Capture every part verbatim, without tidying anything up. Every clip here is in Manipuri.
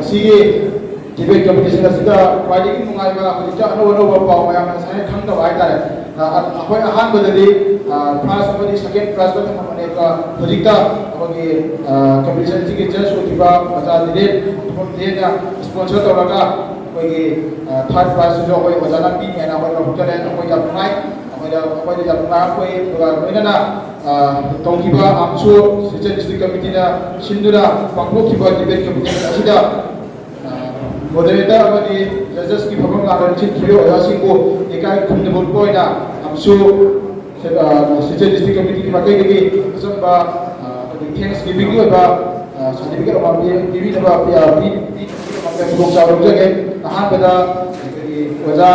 ꯁꯤꯒꯤ ꯗꯤꯕꯦꯠ ꯀꯝꯄꯤꯇꯤꯁꯟ ꯑꯁꯤꯗ ꯈ꯭ꯋꯥꯏꯗꯒꯤ ꯅꯨꯡꯉꯥꯏꯕ, ꯍꯧꯖꯤꯛꯇ ꯑꯅꯧ ꯑꯅꯧꯕ ꯄꯥꯎ ꯃꯌꯥꯝꯅ ꯉꯁꯥꯏ ꯈꯪꯗꯕ ꯍꯥꯏꯇꯥꯔꯦ꯫ ꯑ, ꯑ, ꯑꯩꯈꯣꯏ ꯑꯍꯥꯟꯕꯗꯗꯤ, ꯑ, ꯐꯥꯔꯁ ꯑꯃꯗꯤ ꯁꯦꯀꯦꯟ ꯄ꯭ꯔꯥꯏꯖꯇ ꯊꯝꯃꯝꯕꯅꯦ꯫ ꯑꯗꯨꯒ ꯍꯧꯖꯤꯛꯇ ꯑꯩꯈꯣꯏꯒꯤ, ꯑ, ꯀꯝꯄꯤꯇꯤꯁꯟꯁꯤꯒꯤ ꯖꯖ ꯑꯣꯏꯈꯤꯕ ꯑꯣꯖꯥ ꯗꯤꯂꯦꯟ ꯊꯣꯝꯗꯦꯅ ꯁ꯭ꯄꯣꯟꯁꯔ ꯇꯧꯔꯒ ꯑꯩꯈꯣꯏꯒꯤ, ꯑ, ꯊꯥꯔꯠ ꯄ꯭ꯔꯥꯏꯖꯁꯤꯁꯨ ꯑꯩꯈꯣꯏ ꯑꯣꯖꯥꯅ ꯄꯤꯅꯦꯅ ꯑꯩꯈꯣꯏ ꯂꯧꯊꯣꯛꯆꯔꯦ꯫ ꯑꯩꯈꯣꯏ ꯌꯥꯝ ꯅꯨꯡꯉꯥꯏ꯫ ꯑꯩꯈꯣꯏꯗ, ꯑꯩꯈꯣꯏꯗ ꯌꯥꯝ ꯅꯨꯡꯉꯥꯏ꯫ ꯑꯩꯈꯣꯏ, ꯑꯗꯨꯒ ꯂꯣꯏꯅꯅ, ꯑ, ꯇꯧꯈꯤꯕ ꯑꯝꯁꯨ ꯁꯤꯜꯆꯔ ꯗꯤꯁꯇ꯭ꯔꯤꯛ ꯀꯃꯤꯇꯤꯅ ꯁꯤꯟꯗꯨꯅ ꯄꯥꯡꯊꯣꯛꯈꯤꯕ ꯗꯤꯕꯦꯠ ꯀꯝꯄꯤꯇꯤꯁꯟ ꯑꯁꯤꯗ ꯃꯣꯗꯔꯦꯇꯔ ꯑꯃꯗꯤ ꯖꯖꯦꯁꯀꯤ ꯐꯝꯐꯝ ꯂꯥꯡꯗ ꯂꯦꯡꯁꯤꯟꯈꯤꯕ ꯑꯣꯖꯥꯁꯤꯡꯕꯨ ꯏꯀꯥꯏ ꯈꯨꯝꯅꯕ ꯎꯠꯄ ꯑꯣꯏꯅ ꯑꯃꯁꯨ ꯁꯤꯜꯆꯔ ꯗꯤꯁꯇ꯭ꯔꯤꯛ ꯀꯃꯤꯇꯤꯒꯤ ꯃꯥꯏꯀꯩꯗꯒꯤ ꯑꯆꯝꯕ, ꯑ, ꯑꯩꯈꯣꯏꯒꯤ ꯊꯦꯡꯛꯁ ꯒꯤꯚꯤꯡꯒꯤ ꯑꯣꯏꯕ, ꯑ, ꯁꯥꯔꯇꯤꯐꯤꯀꯦꯠ ꯑꯃ ꯄꯤ-, ꯄꯤꯕꯤꯅꯕ, ꯄꯤ-, ꯄꯤ-, ꯄꯤ-, ꯄꯤꯕꯒꯤ ꯈꯨꯗꯣꯡꯆꯥꯕ ꯂꯧꯖꯒꯦ꯫ ꯑꯍꯥꯟꯕꯗ ꯑꯩꯈꯣꯏꯒꯤ ꯑꯣꯖꯥ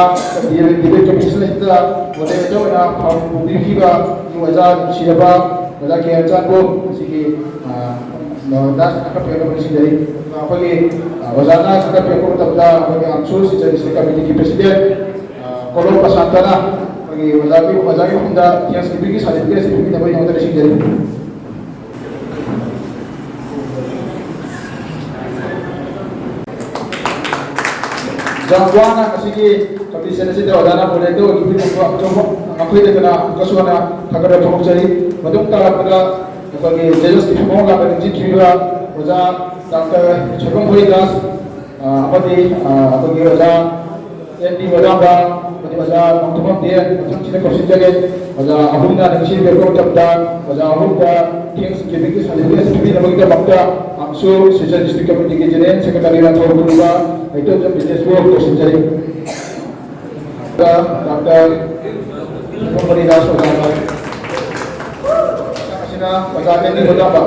ꯗꯤꯕꯦꯠ ꯀꯝꯄꯤꯇꯤꯁꯟ ꯑꯁꯤꯗ ꯃꯣꯗꯔꯦꯇꯔ ꯑꯣꯏꯅ ꯄꯥꯎ ꯄꯤꯕꯤꯈꯤꯕ ꯑꯣꯖꯥ ꯅꯨꯡꯁꯤꯔꯕ ꯑꯣꯖꯥ ꯀꯦ ꯑꯦꯝ ꯆꯥꯟꯕꯨ ꯃꯁꯤꯒꯤ, ꯑ, ꯗꯥꯟꯁ ꯁꯪꯒꯥ ꯄꯤꯔꯛꯅꯕ ꯅꯤꯡꯁꯤꯡꯖꯔꯤ꯫ ꯑꯗꯨꯒ ꯑꯩꯈꯣꯏꯒꯤ, ꯑ, ꯑꯣꯖꯥꯅ ꯁꯪꯒꯥ ꯄꯤꯔꯛꯄ ꯃꯇꯝꯗ ꯑꯩꯈꯣꯏꯒꯤ ꯑꯝꯁꯨ ꯁꯤꯜꯆꯔ ꯗꯤꯁꯇ꯭ꯔꯤꯛ ꯀꯃꯤꯇꯤꯒꯤ ꯄ꯭ꯔꯦꯁꯤꯗꯦꯟ, ꯑ, ꯀꯣꯂꯣꯝ ꯄ꯭ꯔꯁꯥꯟꯇꯅ ꯑꯩꯈꯣꯏꯒꯤ ꯑꯣꯖꯥꯒꯤ, ꯑꯣꯖꯥꯒꯤ ꯃꯐꯝꯗ ꯊꯦꯡꯛꯁ ꯒꯤꯚꯤꯡꯒꯤ ꯁꯥꯔꯇꯤꯐꯤꯀꯦꯠ ꯑꯁꯤ ꯄꯤꯕꯤꯅꯕꯒꯤꯗꯃꯛꯇ ꯅꯤꯡꯁꯤꯡꯖꯔꯤ꯫ ꯌꯥꯝ ꯋꯥꯅ ꯉꯁꯤꯒꯤ ꯀꯝꯄꯤꯇꯤꯁꯟ ꯑꯁꯤꯗ ꯑꯣꯖꯥꯅ ꯃꯣꯗꯔꯦꯇꯔ ꯑꯣꯏꯕꯤꯕꯒꯤꯗꯃꯛ ꯑꯆꯧꯕ ꯃꯈꯣꯏꯗ ꯀꯅꯥ ꯑꯃꯨꯛꯀꯁꯨ ꯍꯟꯅ ꯊꯥꯒꯠꯄ ꯐꯣꯡꯗꯣꯛꯆꯔꯤ꯫ ꯃꯇꯨꯡ ꯇꯥꯔꯛꯄꯗ ꯑꯩꯈꯣꯏꯒꯤ ꯖꯖꯦꯁꯀꯤ ꯐꯝꯐꯝ ꯂꯥꯛꯄ ꯅꯤꯡꯁꯤꯡꯈꯤꯕ ꯑꯣꯖꯥ ꯗꯥꯛꯇꯔ ꯁꯣꯏꯕꯝ ꯍꯔꯤꯗꯥꯁ, ꯑ, ꯑꯃꯗꯤ, ꯑ, ꯑꯩꯈꯣꯏꯒꯤ ꯑꯣꯖꯥ ꯑꯦꯟ ꯗꯤ ꯃꯩꯔꯥꯕ, ꯑꯃꯗꯤ ꯑꯣꯖꯥ ꯅꯣꯡꯊꯣꯝꯕꯝ ꯗꯦ, ꯃꯊꯪꯁꯤꯗ ꯀꯧꯁꯤꯟꯖꯒꯦ꯫ ꯑꯣꯖꯥ ꯑꯍꯨꯝꯅ ꯅꯤꯡꯁꯤꯡꯕꯤꯔꯛꯄ ꯃꯇꯝꯗ, ꯑꯣꯖꯥ ꯑꯍꯨꯝꯗ ꯊꯦꯡꯛꯁ ꯒꯤꯚꯤꯡꯒꯤ ꯁꯥꯔꯇꯤꯐꯤꯀꯦꯠ ꯄꯤꯕꯤꯅꯕꯒꯤꯗꯃꯛꯇ ꯑꯝꯁꯨ ꯁꯤꯜꯆꯔ ꯗꯤꯁꯇ꯭ꯔꯤꯛ ꯀꯃꯤꯇꯤꯒꯤ ꯖꯦꯅꯔꯦꯜ ꯁꯦꯀ꯭ꯔꯦꯇꯔꯤꯅ ꯊꯧ ꯄꯨꯔꯤꯕ ꯍꯩꯇꯣꯟꯖꯝ ꯕꯤꯁꯦꯁꯄꯨ ꯀꯧꯁꯤꯟꯖꯔꯤ꯫ ꯗꯥꯛꯇꯔ ꯁꯣꯏꯕꯝ ꯍꯔꯤꯗꯥꯁ ꯑꯣꯖꯥ꯫ ꯑꯁꯤꯅ ꯑꯣꯖꯥ ꯑꯦꯟ ꯗꯤ ꯃꯩꯔꯥꯕ꯫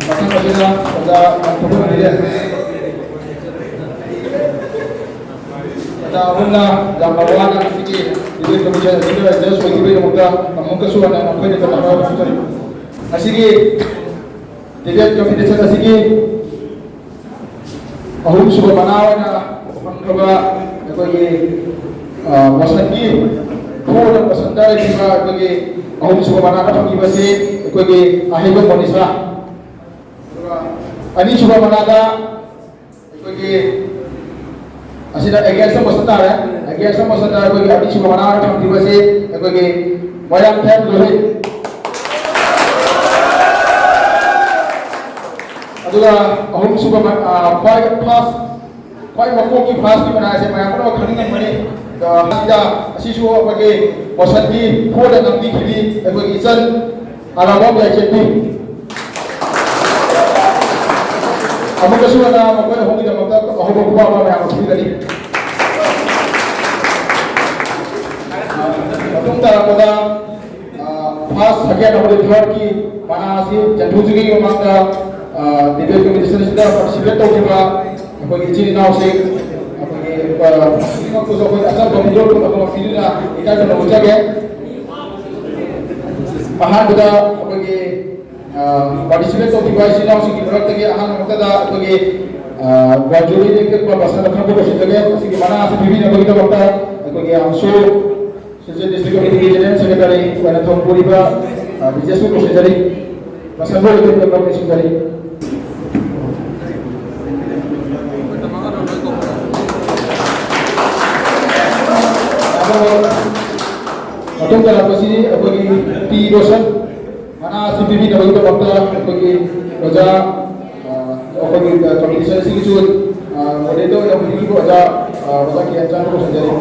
ꯃꯊꯪ ꯑꯁꯤꯅ ꯑꯣꯖꯥ ꯅꯣꯡꯊꯣꯝꯕꯝ ꯕꯤꯔꯦꯟ꯫ ꯑꯣꯖꯥ ꯑꯍꯨꯝꯅ ꯌꯥꯝꯅ ꯋꯥꯅ ꯉꯁꯤꯒꯤ ꯗꯤꯕꯦꯠ ꯀꯝꯄꯤꯇꯤꯁꯟ ꯑꯁꯤꯗ ꯖꯖ ꯑꯣꯏꯈꯤꯕꯒꯤꯗꯃꯛꯇ ꯑꯃꯨꯛꯀꯁꯨ ꯍꯟꯅ ꯃꯈꯣꯏꯗ ꯊꯥꯒꯠꯄ ꯐꯣꯡꯗꯣꯛꯆꯔꯤ꯫ ꯉꯁꯤꯒꯤ ꯗꯤꯕꯦꯠ ꯀꯝꯄꯤꯇꯤꯁꯟ ꯑꯁꯤꯒꯤ ꯑꯍꯨꯝꯁꯨꯕ ꯃꯅꯥ ꯑꯣꯏꯅ ꯐꯪꯈ꯭ꯔꯕ ꯑꯩꯈꯣꯏꯒꯤ, ꯑ, ꯃꯁꯟꯒꯤ ꯐꯣꯔꯗ ꯃꯁꯟꯗ ꯂꯩꯈꯤꯕ ꯑꯩꯈꯣꯏꯒꯤ ꯑꯍꯨꯝꯁꯨꯕ ꯃꯅꯥꯗ ꯐꯪꯈꯤꯕꯁꯤ ꯑꯩꯈꯣꯏꯒꯤ ꯑꯍꯩꯕ ꯃꯣꯅꯤꯁꯥ꯫ ꯑꯗꯨꯒ ꯑꯅꯤꯁꯨꯕ ꯃꯅꯥꯗ ꯑꯩꯈꯣꯏꯒꯤ, ꯑꯁꯤꯗ against ꯃꯁꯛ ꯇꯥꯔꯦ꯫ Against ꯃꯁꯛ ꯇꯥꯔꯦ꯫ ꯑꯩꯈꯣꯏꯒꯤ ꯑꯅꯤꯁꯨꯕ ꯃꯅꯥꯗ ꯐꯪꯈꯤꯕꯁꯤ ꯑꯩꯈꯣꯏꯒꯤ ꯃꯣꯏꯔꯥꯡꯊꯦꯝ ꯂꯣꯍꯤꯠ꯫ ꯑꯗꯨꯒ ꯑꯍꯨꯝꯁꯨꯕ ꯃ-, ꯑ, ꯈ꯭ꯋꯥꯏ first, ꯈ꯭ꯋꯥꯏ ꯃꯀꯣꯛꯀꯤ first ꯀꯤ ꯃꯅꯥ ꯑꯁꯦ ꯃꯌꯥꯝ ꯄꯨꯝꯅꯃꯛ ꯈꯪꯅꯤꯡꯉꯝꯒꯅꯤ꯫ ꯑꯗ ꯑꯁꯤꯗ, ꯑꯁꯤꯁꯨ ꯑꯩꯈꯣꯏꯒꯤ ꯃꯣꯁꯟꯒꯤ ꯐꯣꯔꯗ ꯅꯝꯕꯤꯈꯤꯕꯤ ꯑꯩꯈꯣꯏꯒꯤ ꯏꯆꯟ ꯑꯔꯥꯕꯝ ꯌꯥꯏꯁꯦꯠꯄꯤ꯫ ꯑꯃꯨꯛꯀꯁꯨ ꯍꯟꯅ ꯃꯈꯣꯏ ꯑꯍꯨꯝꯒꯤꯗꯃꯛꯇ ꯑꯍꯧꯕ ꯈꯨꯕꯥꯛ ꯑꯃ ꯃꯌꯥꯝ ꯄꯤꯕꯤꯒꯅꯤ꯫ ꯃꯇꯨꯡ ꯇꯥꯔꯛꯄꯗ, ꯑ, first, second ꯑꯃꯗꯤ third ꯀꯤ ꯃꯅꯥ ꯑꯁꯤ ꯆꯟꯊꯣꯛꯇ꯭ꯔꯤꯉꯩꯒꯤ ꯃꯃꯥꯡꯗ, ꯑ, debate competition ꯑꯁꯤꯗ participate ꯇꯧꯈꯤꯕ ꯑꯩꯈꯣꯏꯒꯤ ꯏꯆꯤꯜ ꯏꯅꯥꯎꯁꯤꯡ, ꯑꯩꯈꯣꯏꯒꯤ, ꯑ, ꯈꯨꯗꯤꯡꯃꯛꯄꯨꯁꯨ ꯑꯩꯈꯣꯏ ꯑꯆꯝꯕ video ꯑꯃ ꯄꯤꯗꯨꯅ ꯏꯀꯥꯏ ꯈꯨꯝꯅꯕ ꯎꯠꯆꯒꯦ꯫ ꯑꯍꯥꯟꯕꯗ ꯑꯩꯈꯣꯏꯒꯤ, ꯑ, participate ꯇꯧꯈꯤꯕ ꯏꯆꯤꯜ ꯏꯅꯥꯎꯁꯤꯡꯒꯤ ꯃꯔꯛꯇꯒꯤ ꯑꯍꯥꯟꯕ ꯃꯛꯇꯗ ꯑꯩꯈꯣꯏꯒꯤ, ꯑ, ꯒ꯭ꯔꯥꯖꯨꯑꯦꯠ ꯄꯤꯔꯛꯄ ꯃꯁꯥꯗ ꯈꯪꯕ ꯂꯣꯏꯁꯤꯟꯖꯒꯦ꯫ ꯃꯁꯤꯒꯤ ꯃꯅꯥ ꯑꯁꯤ ꯄꯤꯕꯤꯅꯕꯒꯤꯗꯃꯛꯇ ꯑꯩꯈꯣꯏꯒꯤ ꯑꯝꯁꯨ ꯁꯣꯁꯤꯌꯦꯜ ꯗꯤꯁꯇ꯭ꯔꯤꯛ ꯀꯃꯤꯇꯤꯒꯤ ꯖꯦꯅꯔꯦꯜ ꯁꯦꯀ꯭ꯔꯦꯇꯔꯤ ꯑꯣꯏꯅ ꯊꯧ ꯄꯨꯔꯤꯕ, ꯑ, ꯕꯤꯖꯦꯁꯨ ꯀꯣꯁꯤꯟꯖꯔꯤ꯫ ꯃꯁꯛ ꯂꯣꯏꯅ ꯄꯤꯔꯛꯄ ꯀꯣꯁꯤꯟꯖꯔꯤ꯫ ꯃꯇꯨꯡ ꯇꯥꯔꯛꯄꯁꯤ ꯑꯩꯈꯣꯏꯒꯤ ꯇꯤ ꯂꯣꯁꯟ꯫ ꯃꯅꯥ ꯑꯁꯤ ꯄꯤꯕꯤꯅꯕꯒꯤꯗꯃꯛꯇ ꯑꯩꯈꯣꯏꯒꯤ ꯑꯣꯖꯥ, ꯑ, ꯑꯩꯈꯣꯏꯒꯤ, ꯑ, ꯀꯝꯄꯤꯇꯤꯁꯟ ꯑꯁꯤꯒꯤꯁꯨ, ꯑ, ꯃꯣꯗꯦꯔꯦꯇꯔ ꯑꯣꯏꯅ ꯍꯧꯖꯤꯛꯀꯤ ꯑꯣꯖꯥ, ꯑ, ꯑꯣꯖꯥ ꯀꯦ ꯑꯦꯟ ꯆꯥꯟꯕ ꯀꯧꯁꯤꯟꯖꯔꯤ꯫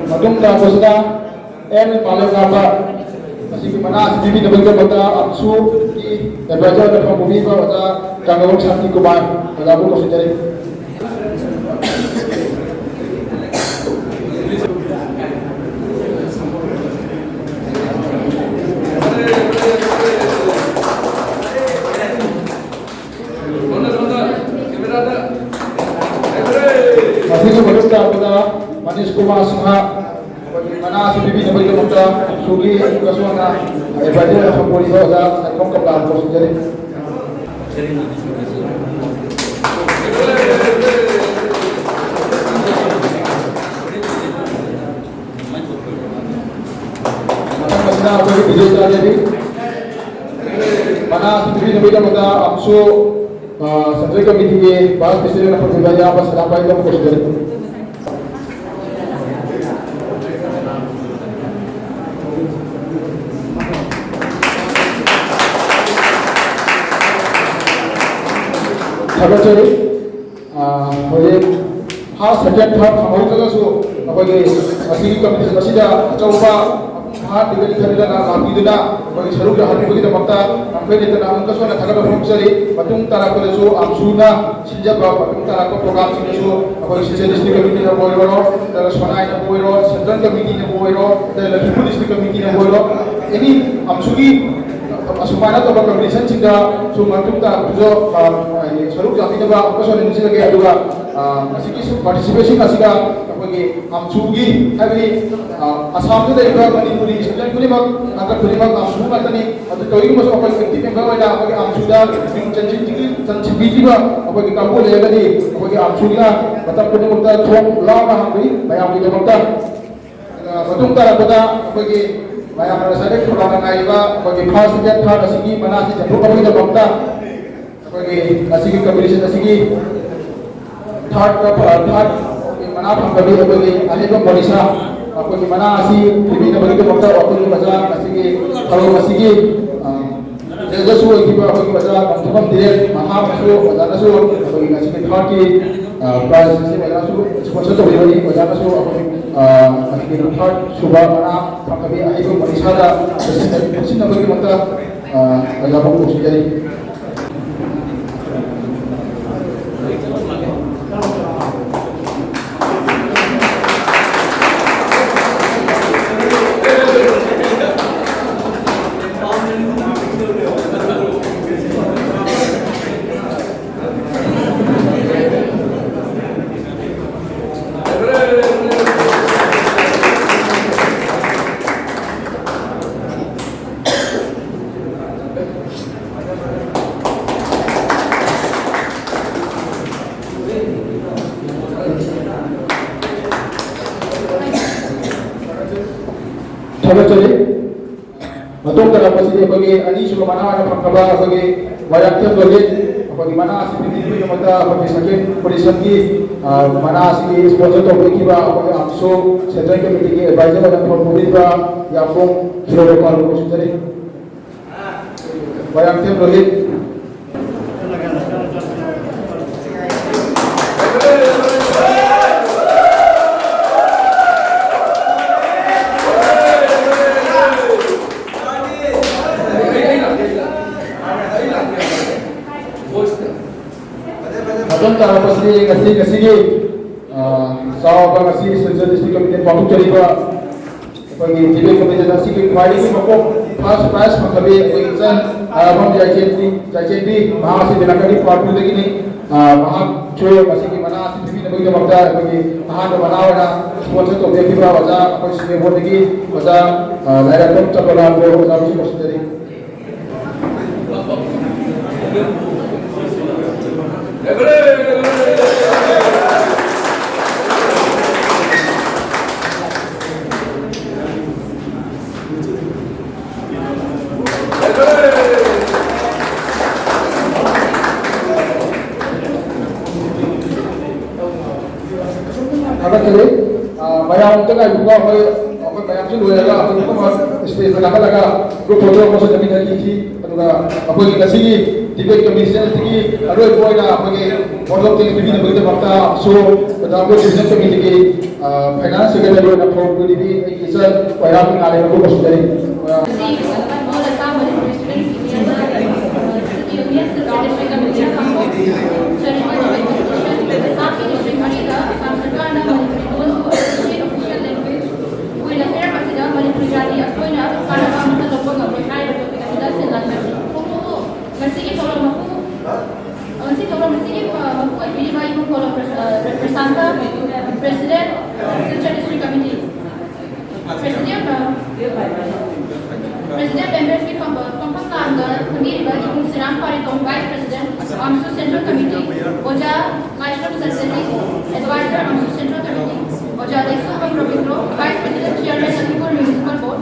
ꯃꯇꯨꯡ ꯇꯥꯔꯛꯄꯁꯤꯗ ꯑꯦꯟ ꯄꯥꯂꯦꯝꯉꯥꯟꯕ, ꯃꯁꯤꯒꯤ ꯃꯅꯥ ꯑꯁꯤ ꯄꯤꯕꯤꯅꯕꯒꯤꯗꯃꯛꯇ ꯑꯞꯁꯨꯒꯤ ꯑꯦꯗꯚꯥꯏꯖꯔ ꯑꯣꯏꯅ ꯐꯝ ꯄꯨꯕꯤꯕ ꯑꯣꯖꯥ ꯆꯥꯡꯒꯧ ꯁꯥꯟꯇꯤ ꯀꯨꯃꯥꯔ ꯑꯣꯖꯥꯕꯨ ꯀꯧꯁꯤꯟꯖꯔꯤ꯫ ꯃꯁꯤꯒꯤ ꯃꯅꯨꯡ ꯇꯥꯕꯗ ꯑꯩꯈꯣꯏꯒꯤꯗꯃꯛꯇ ꯁ꯭ꯀꯨꯜꯒꯤ ꯑꯃꯁꯨꯡ ꯑꯦꯗꯚꯥꯏꯖꯔ ꯑꯣꯏꯅ ꯊꯝꯕꯤꯔꯤꯕ ꯑꯣꯖꯥ ꯁꯥꯏꯈꯣꯝ ꯀꯃꯂꯥꯕꯨ ꯀꯧꯁꯤꯟꯖꯔꯤ꯫ ꯃꯊꯪ ꯑꯁꯤꯅ ꯑꯩꯈꯣꯏꯒꯤ ꯕꯤꯖꯣꯏ ꯆꯥꯟꯗꯦꯜꯒꯤ ꯃꯅꯥ ꯑꯁꯤ ꯄꯤꯕꯤꯅꯕꯒꯤꯗꯃꯛꯇ ꯑꯃꯁꯨ, ꯑ, ꯁꯦꯟꯇ꯭ꯔꯦꯜ ꯀꯃꯤꯇꯤꯒꯤ ꯚꯥꯏꯁ ꯄ꯭ꯔꯦꯁꯤꯗꯦꯟ ꯑꯣꯏꯅ ꯐꯝꯕꯤꯕ ꯏꯌꯥꯝꯕ ꯁꯅꯥꯄꯥꯏ ꯂꯧꯕ ꯀꯧꯁꯤꯟꯖꯔꯤ꯫ ꯊꯥꯒꯠꯆꯔꯤ꯫ ꯑ, ꯍꯧꯖꯤꯛ ꯐꯥꯔꯁ, ꯁꯦꯀꯦꯟ, ꯊꯥꯔꯠ ꯐꯪꯍꯧꯗ꯭ꯔꯒꯁꯨ ꯑꯩꯈꯣꯏꯒꯤ ꯃꯁꯤꯒꯤ ꯀꯝꯄꯤꯇꯤꯁꯟ ꯑꯁꯤꯗ ꯑꯆꯧꯕ ꯃꯄꯨꯡ ꯐꯥꯍꯟꯕꯤꯒꯅꯤ ꯈꯟꯗꯨꯅ ꯂꯥꯛꯄꯤꯗꯨꯅ ꯑꯩꯈꯣꯏꯒꯤ ꯁꯔꯨꯛ ꯌꯥꯍꯟꯕꯤꯕꯒꯤꯗꯃꯛꯇ ꯉꯝꯈꯩ ꯂꯩꯇꯅ ꯑꯃꯨꯛꯀꯁꯨ ꯍꯟꯅ ꯊꯥꯒꯠꯄ ꯐꯣꯡꯗꯣꯛꯆꯔꯤ꯫ ꯃꯇꯨꯡ ꯇꯥꯔꯛꯄꯗꯁꯨ ꯑꯝꯁꯨꯅ ꯁꯤꯟꯖꯕ ꯃꯇꯨꯡ ꯇꯥꯔꯛꯄ ꯄ꯭ꯔꯣꯒ꯭ꯔꯥꯝꯁꯤꯡꯗꯁꯨ ꯑꯩꯈꯣꯏ ꯁꯤꯁꯇꯔ ꯗꯤꯁꯇ꯭ꯔꯤꯛ ꯀꯃꯤꯇꯤꯅꯕꯨ ꯑꯣꯏꯔꯣ, ꯅꯠꯇ꯭ꯔꯒ ꯁꯣꯅꯥꯏꯅꯕꯨ ꯑꯣꯏꯔꯣ, ꯁꯦꯟꯇ꯭ꯔꯦꯜ ꯀꯃꯤꯇꯤꯅꯕꯨ ꯑꯣꯏꯔꯣ, ꯅꯠꯇ꯭ꯔꯒ ꯂꯛꯈꯤꯄꯨꯔ ꯗꯤꯁꯇ꯭ꯔꯤꯛ ꯀꯃꯤꯇꯤꯅꯕꯨ ꯑꯣꯏꯔꯣ, ꯑꯦꯅꯤ ꯑꯝꯁꯨꯒꯤ ꯑꯁꯨꯃꯥꯏꯅ ꯇꯧꯕ ꯀꯝꯄꯤꯇꯤꯁꯟꯁꯤꯡꯗ ꯁꯨꯝ ꯃꯇꯨꯡ ꯇꯥꯔꯛꯄꯁꯨ, ꯑ, ꯍꯥꯏꯗꯤ ꯁꯔꯨꯛ ꯌꯥꯕꯤꯅꯕ ꯑꯃꯨꯛꯀꯁꯨ ꯍꯟꯅ ꯅꯤꯡꯁꯤꯡꯖꯒꯦ꯫ ꯑꯗꯨꯒ, ꯑ, ꯃꯁꯤꯒꯤ ꯁꯨꯝ ꯄꯥꯔꯇꯤꯁꯤꯄꯦꯁꯟ ꯑꯁꯤꯗ ꯑꯩꯈꯣꯏꯒꯤ ꯑꯝꯁꯨꯒꯤ, ꯍꯥꯏꯕꯗꯤ, ꯑ, ꯑꯁꯥꯝꯗ ꯂꯩꯔꯤꯕ ꯃꯅꯤꯄꯨꯔꯤ ꯁ꯭ꯇꯨꯗꯦꯟ ꯈꯨꯗꯤꯡꯃꯛ, ꯅꯥꯇꯛ ꯈꯨꯗꯤꯡꯃꯛ ꯑꯝꯁꯨ ꯉꯥꯛꯇꯅꯤ꯫ ꯑꯗꯨ ꯇꯧꯔꯤꯕꯁꯨ ꯑꯩꯈꯣꯏ ꯑꯦꯛꯇꯤꯚ ꯃꯦꯝꯕꯔ ꯑꯣꯏꯅ ꯑꯩꯈꯣꯏꯒꯤ ꯑꯝꯁꯨꯗ ꯃꯤꯡ ꯆꯟꯁꯤꯟꯕꯤꯗ꯭ꯔꯤ-, ꯆꯟꯁꯤꯟꯕꯤꯗ꯭ꯔꯤꯕ ꯑꯩꯈꯣꯏꯒꯤ ꯀꯥꯡꯕꯨ ꯂꯩꯔꯒꯗꯤ ꯑꯩꯈꯣꯏꯒꯤ ꯑꯝꯁꯨꯅ ꯃꯇꯝ ꯈꯨꯗꯤꯡꯃꯛꯇ ꯊꯣꯡ ꯂꯥꯎꯅ ꯍꯥꯡꯕꯤ ꯃꯌꯥꯝꯒꯤꯗꯃꯛꯇ꯫ ꯑꯗꯨꯒ ꯃꯇꯨꯡ ꯇꯥꯔꯛꯄꯗ ꯑꯩꯈꯣꯏꯒꯤ ꯃꯌꯥꯝꯅ ꯉꯁꯥꯏꯗꯒꯤ ꯈꯧꯔꯥꯡꯅ ꯉꯥꯏꯔꯤꯕ ꯑꯩꯈꯣꯏꯒꯤ ꯐꯥꯔꯁ, ꯁꯦꯀꯦꯟ, ꯊꯥꯔꯠ ꯑꯁꯤꯒꯤ ꯃꯅꯥꯁꯤ ꯆꯟꯊꯣꯛꯅꯕꯒꯤꯗꯃꯛꯇ ꯑꯩꯈꯣꯏꯒꯤ ꯑꯁꯤꯒꯤ ꯀꯝꯄꯤꯇꯤꯁꯟ ꯑꯁꯤꯒꯤ ꯊꯥꯔꯠ, ꯊꯥꯔꯠ ꯃꯅꯥ ꯐꯪꯕꯒꯤ ꯑꯩꯈꯣꯏꯒꯤ ꯑꯍꯩꯕ ꯃꯣꯅꯤꯁꯥ, ꯑꯩꯈꯣꯏꯒꯤ ꯃꯅꯥ ꯑꯁꯤ ꯄꯤꯕꯤꯅꯕꯒꯤꯗꯃꯛꯇ ꯑꯩꯈꯣꯏꯒꯤ ꯑꯣꯖꯥ ꯑꯁꯤꯒꯤ ꯊꯧꯔꯝ ꯑꯁꯤꯒꯤ, ꯑ, ꯖꯖꯁꯨ ꯑꯣꯏꯈꯤꯕ ꯑꯩꯈꯣꯏꯒꯤ ꯑꯣꯖꯥ ꯀꯝꯊꯣꯛꯐꯝ ꯗꯤꯔꯦꯟ ꯃꯍꯥꯛꯅꯁꯨ, ꯑꯣꯖꯥꯅꯁꯨ ꯑꯩꯈꯣꯏꯒꯤ ꯉꯁꯤꯒꯤ ꯊꯥꯔꯠꯀꯤ, ꯑ, ꯄ꯭ꯔꯥꯏꯖ ꯑꯁꯤ ꯑꯣꯖꯥꯅꯁꯨ ꯁ꯭ꯄꯣꯟꯁꯔ ꯇꯧꯕꯤꯕꯅꯤ꯫ ꯑꯣꯖꯥꯅꯁꯨ ꯑꯩꯈꯣꯏ, ꯑ, ꯉꯁꯤꯒꯤ ꯊꯥꯔꯠ ꯁꯨꯕ ꯃꯅꯥ ꯐꯪꯂꯕꯤ ꯑꯍꯩꯕ ꯃꯣꯅꯤꯁꯥꯗ ꯄꯤꯁꯤꯟꯅꯕꯒꯤꯗꯃꯛꯇ, ꯑ, ꯑꯣꯖꯥꯕꯨ ꯀꯧꯁꯤꯟꯖꯔꯤ꯫ ꯊꯥꯒꯠꯆꯔꯤ꯫ ꯃꯇꯨꯡ ꯇꯥꯔꯛꯄꯁꯤꯗꯤ ꯑꯩꯈꯣꯏꯒꯤ ꯑꯅꯤꯁꯨꯕ ꯃꯅꯥ ꯑꯣꯏꯅ ꯐꯪꯂꯕ ꯑꯩꯈꯣꯏꯒꯤ ꯃꯣꯏꯔꯥꯡꯊꯦꯝ ꯔꯣꯍꯤꯠ, ꯑꯩꯈꯣꯏꯒꯤ ꯃꯅꯥ ꯑꯁꯤ ꯄꯤꯕꯤꯕꯒꯤꯗꯃꯛꯇ ꯑꯩꯈꯣꯏꯒꯤ ꯁꯦꯀꯦꯟ ꯄꯣꯖꯤꯁꯟꯒꯤ, ꯑ, ꯃꯅꯥ ꯑꯁꯤꯒꯤ ꯁ꯭ꯄꯣꯟꯁꯔ ꯇꯧꯕꯤꯈꯤꯕ ꯑꯩꯈꯣꯏꯒꯤ ꯑꯝꯁꯨ ꯁꯦꯟꯇ꯭ꯔꯦꯜ ꯀꯃꯤꯇꯤꯒꯤ ꯑꯦꯗꯚꯥꯏꯖꯔ ꯑꯣꯏꯅ ꯊꯣꯟ ꯄꯨꯕꯤꯕ ꯌꯥꯝꯕꯨꯡ ꯈꯤꯔꯣ ꯒꯣꯄꯥꯜꯕꯨ ꯀꯧꯁꯤꯟꯖꯔꯤ꯫ ꯃꯣꯏꯔꯥꯡꯊꯦꯝ ꯔꯣꯍꯤꯠ꯫ ꯃꯇꯨꯡ ꯇꯥꯔꯛꯄꯁꯤꯗꯤ ꯉꯁꯤ, ꯉꯁꯤꯒꯤ, ꯑ, ꯆꯥꯎꯔꯕ ꯉꯁꯤ ꯁꯦꯟꯇ꯭ꯔꯦꯜ ꯗꯤꯁꯇ꯭ꯔꯤꯛ ꯀꯃꯤꯇꯤꯅ ꯄꯥꯡꯊꯣꯛꯆꯔꯤꯕ ꯑꯩꯈꯣꯏꯒꯤ ꯗꯤꯕꯦꯠ ꯀꯝꯄꯤꯇꯤꯁꯟ ꯑꯁꯤꯒꯤ ꯈ꯭ꯋꯥꯏꯗꯒꯤ ꯃꯀꯣꯛ ꯐꯥꯔꯁ ꯄ꯭ꯔꯥꯏꯖ ꯐꯪꯂꯕꯤ ꯑꯩꯈꯣꯏꯒꯤ ꯏꯆꯟ ꯇꯥꯔꯥꯕꯝ ꯌꯥꯏꯆꯦꯟꯕꯤ, ꯌꯥꯏꯆꯦꯟꯕꯤ, ꯃꯍꯥꯛ ꯑꯁꯤ ꯕꯦꯂꯥꯀꯔꯤ ꯄꯥꯔꯠ ꯇꯨꯗꯒꯤꯅꯤ꯫ ꯑ, ꯃꯍꯥꯛꯁꯨ ꯃꯁꯤꯒꯤ ꯃꯅꯥ ꯑꯁꯤ ꯄꯤꯕꯤꯅꯕꯒꯤꯗꯃꯛꯇ ꯑꯩꯈꯣꯏꯒꯤ ꯑꯍꯥꯟꯕ ꯃꯅꯥ ꯑꯣꯏꯅ ꯁ꯭ꯄꯣꯟꯁꯔ ꯇꯧꯕꯤꯔꯛꯈꯤꯕ ꯑꯣꯖꯥ ꯑꯩꯈꯣꯏ ꯁꯤꯅꯤꯌꯔ ꯕꯣꯔꯗꯇꯒꯤ ꯑꯣꯖꯥ, ꯑ, ꯂꯥꯏꯔꯦꯝꯕꯝ ꯆꯟꯗ꯭ꯔꯂꯥꯜꯕꯨ ꯑꯣꯖꯥꯕꯨꯁꯨ ꯀꯧꯁꯤꯟꯖꯔꯤ꯫ ꯊꯥꯒꯠꯆꯔꯤ꯫ ꯑ, ꯃꯌꯥꯝ ꯑꯝꯇ ꯉꯥꯏꯕꯤꯌꯨꯀꯣ꯫ ꯑꯩꯈꯣꯏ, ꯑꯩꯈꯣꯏ ꯃꯌꯥꯝꯁꯨ ꯂꯣꯏꯔꯒ ꯑꯩꯈꯣꯏ ꯄꯨꯝꯅꯃꯛ ꯁ꯭ꯇꯦꯖꯇ ꯀꯥꯈꯠꯂꯒ ꯒ꯭ꯔꯨꯞ ꯐꯣꯇꯣ ꯑꯃꯁꯨ ꯅꯝꯃꯤꯟꯅꯈꯤꯁꯤ꯫ ꯑꯗꯨꯒ ꯑꯩꯈꯣꯏꯒꯤ ꯉꯁꯤꯒꯤ ꯗꯤꯕꯦꯠ ꯀꯝꯄꯤꯇꯤꯁꯟ ꯑꯁꯤꯒꯤ ꯑꯔꯣꯏꯕ ꯑꯣꯏꯅ ꯑꯩꯈꯣꯏꯒꯤ ꯕꯣꯔꯗ ꯑꯣꯐ ꯇꯦꯛꯁ ꯄꯤꯕꯤꯅꯕꯒꯤꯗꯃꯛꯇꯁꯨ ꯀꯣꯇꯥꯄꯨꯔ ꯗꯤꯕꯤꯖꯟ ꯀꯃꯤꯇꯤꯒꯤ, ꯑ, ꯐꯥꯏꯅꯥꯟꯁ ꯁꯦꯀ꯭ꯔꯦꯇꯔꯤ ꯑꯣꯏꯅ ꯐꯣꯔꯝ ꯄꯤꯔꯤꯕꯤ ꯑꯩꯒꯤ ꯏꯆꯟ ꯋꯥꯏꯔꯥꯡ ꯉꯥꯂꯦꯝꯕꯕꯨ ꯀꯧꯁꯤꯟꯖꯔꯤ꯫ ꯉꯁꯤ ꯃꯣꯜ ꯑꯁꯥꯝ ꯃꯅꯤꯄꯨꯔꯤ ꯁ꯭ꯇꯨꯗꯦꯟꯠꯁ ꯌꯨꯅꯤꯌꯟꯅ ꯁꯤꯒꯤ ꯋꯨꯃꯦꯟꯁ ꯁꯦꯟꯇ꯭ꯔꯦꯜ ꯗꯤꯁꯇ꯭ꯔꯤꯛ ꯀꯃꯤꯇꯤꯅ ꯈꯪꯗꯣꯛꯆꯔꯤꯕ ꯅꯣꯇꯤꯐꯤꯀꯦꯁꯟ ꯑꯁꯥꯝꯒꯤ ꯗꯤꯁꯇ꯭ꯔꯤꯛ ꯑꯔꯤꯗ ꯑꯁꯥꯝ ꯁꯔꯀꯥꯔꯅ ꯃꯅꯤꯄꯨꯔꯤ ꯂꯣꯟꯕꯨ ꯑꯣꯐꯤꯁꯤꯌꯦꯜ ꯂꯦꯡꯒ꯭ꯋꯦꯖ ꯑꯣꯏꯅ ꯄꯤꯔꯛꯄꯁꯤꯗ ꯃꯅꯤꯄꯨꯔꯤ ꯖꯥꯇꯤ ꯑꯩꯈꯣꯏꯅ ꯀꯥꯟꯅꯕ ꯑꯃꯠꯇ ꯂꯧꯕ ꯉꯝꯂꯣꯏ ꯍꯥꯏꯔꯤꯕ ꯇꯣꯄꯤꯛ ꯑꯁꯤꯗ ꯁꯤꯟ ꯂꯥꯡꯖꯕꯅꯤ꯫ ꯉꯁꯤꯒꯤ ꯊꯧꯔꯝ ꯃꯄꯨ, ꯉꯁꯤ ꯊꯧꯔꯝ ꯑꯁꯤꯒꯤ ꯃꯄꯨ ꯑꯣꯏꯕꯤꯔꯤꯕ ꯏꯕꯨꯡ ꯀꯣꯂꯣꯝ ꯄ꯭ꯔꯁ-, ꯄ꯭ꯔꯁꯥꯟꯇ, president, Silchar district committee. President, president ꯃꯦꯝꯕꯔꯁꯀꯤ ꯐꯝ-, ꯐꯝꯐꯝ ꯂꯥꯡꯗ ꯐꯝꯕꯤꯔꯤꯕ ꯏꯕꯨꯡ ꯁꯤꯔꯥꯝ ꯄꯥꯔꯤꯇꯣꯝ, ꯚꯥꯏꯁ ꯄ꯭ꯔꯦꯁꯤꯗꯦꯟꯠ, ꯑꯝꯁꯨ central committee, Oja Laishram Satyajit, advisor, ꯑꯝꯁꯨ central committee, Oja Leishombam Robindro, vice president, chairman, Manipur municipal board,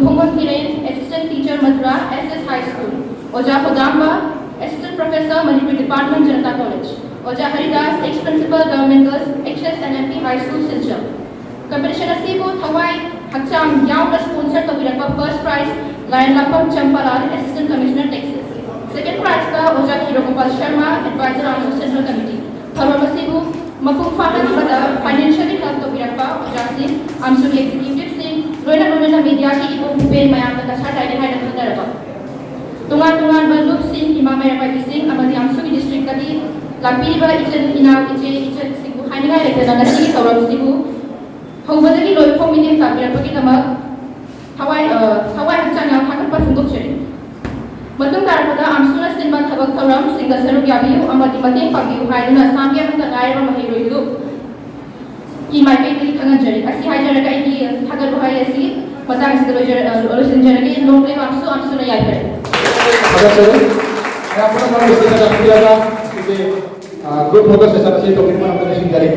Phungwon Thiren, Assistant Teacher, Madura S S High School. ꯑꯣꯖꯥ ꯈꯣꯗꯥꯝꯕ, Assistant Professor, Manipuri Department, Janata College. ꯑꯣꯖꯥ Haridas, Ex Principal, Government Girls H S and M P High School, Silchar. Competition ꯑꯁꯤꯕꯨ ꯊꯋꯥꯏ ꯍꯛꯆꯥꯡ ꯌꯥꯎꯅ sponsor ꯇꯧꯕꯤꯔꯛꯄ first prize ꯂꯥꯏꯔꯦꯝꯂꯥꯛꯄꯝ ꯆꯝꯄꯥꯂꯥꯜ, Assistant Commissioner, Texas. Second prize ꯇ ꯑꯣꯖꯥ ꯈꯤꯔꯣꯒꯣꯄꯥꯜ ꯁꯔꯃ, Advisor, ꯑꯥꯝꯁꯨ Central Committee. ꯊꯧꯔꯝ ꯑꯁꯤꯕꯨ ꯃꯄꯨꯡ ꯐꯥꯍꯟꯕꯗ financially help ꯇꯧꯕꯤꯔꯛꯄ ꯑꯣꯖꯥꯁꯤꯡ ꯑꯃꯁꯨꯡ executive ꯁꯤꯡ, ꯂꯣꯏꯅ ꯂꯣꯏꯅꯅ media ꯒꯤ ꯏꯄꯨꯡ ꯏꯄꯦꯟ ꯃꯌꯥꯝꯅ ꯀꯁꯥꯔ ꯗꯥꯏꯔꯤ ꯍꯥꯏꯅ ꯈꯪꯅꯔꯕ ꯇꯣꯉꯥꯟ ꯇꯣꯉꯥꯟꯕ ꯂꯨꯞꯁꯤꯡ, ꯏꯃꯥ ꯃꯩꯔꯥ ꯄꯥꯏꯕꯤꯁꯤꯡ ꯑꯃꯗꯤ ꯑꯥꯝꯁꯨꯒꯤ district ꯇꯒꯤ ꯂꯥꯛꯄꯤꯔꯤꯕ ꯏꯆꯤꯟ ꯏꯅꯥꯎ, ꯏꯆꯦ ꯏꯆꯟꯁꯤꯡꯕꯨ ꯍꯥꯏꯅꯤꯡꯉꯥꯏ ꯂꯩꯇꯅ ꯉꯁꯤꯒꯤ ꯊꯧꯔꯝꯁꯤꯕꯨ ꯍꯧꯕꯗꯒꯤ ꯂꯣꯏꯕ ꯐꯥꯎ ꯃꯤꯠꯌꯦꯡ ꯇꯥꯕꯤꯔꯛꯄꯒꯤꯗꯃꯛ ꯊꯋꯥꯏ, ꯑ, ꯊꯋꯥꯏ ꯍꯛꯆꯥꯡ ꯌꯥꯝ ꯊꯥꯒꯠꯄ ꯐꯣꯡꯗꯣꯛꯆꯔꯤ꯫ ꯃꯇꯨꯡ ꯇꯥꯔꯛꯄꯗ ꯑꯥꯝꯁꯨꯅ ꯁꯤꯟꯕ ꯊꯕꯛ ꯊꯧꯔꯝꯁꯤꯡꯗ ꯁꯔꯨꯛ ꯌꯥꯕꯤꯌꯨ ꯑꯃꯗꯤ ꯃꯇꯦꯡ ꯄꯥꯡꯕꯤꯌꯨ ꯍꯥꯏꯗꯨꯅ ꯑꯁꯥꯝꯒꯤ ꯑꯃꯠꯇ ꯉꯥꯏꯔꯕ ꯃꯍꯩꯔꯣꯏꯗꯨ ꯀꯤ ꯃꯥꯏꯀꯩꯗꯒꯤ ꯈꯪꯍꯟꯖꯔꯤ꯫ ꯑꯁꯤ ꯍꯥꯏꯖꯔꯒ ꯑꯩꯒꯤ ꯊꯥꯒꯠ ꯋꯥꯍꯩ ꯑꯁꯤ ꯃꯇꯥꯡ ꯑꯁꯤꯗ ꯂꯣꯏꯖꯔ-, ꯑ, ꯂꯣꯏꯁꯤꯟꯖꯔꯒꯦ꯫ Long live ꯑꯥꯝꯁꯨ, ꯑꯥꯝꯁꯨꯅ ꯌꯥꯏꯐꯔꯦ꯫ ꯊꯥꯒꯠꯆꯔꯤ꯫ ꯃꯌꯥꯝ ꯄꯨꯝꯅꯃꯛ ꯁꯤꯗ ꯆꯠꯄꯤꯔꯒ ꯁꯤꯒꯤ, ꯑ, group photo session ꯑꯁꯤ ꯇꯧꯕꯤꯕ ꯃꯔꯝꯗ ꯅꯤꯡꯁꯤꯡꯖꯔꯤ꯫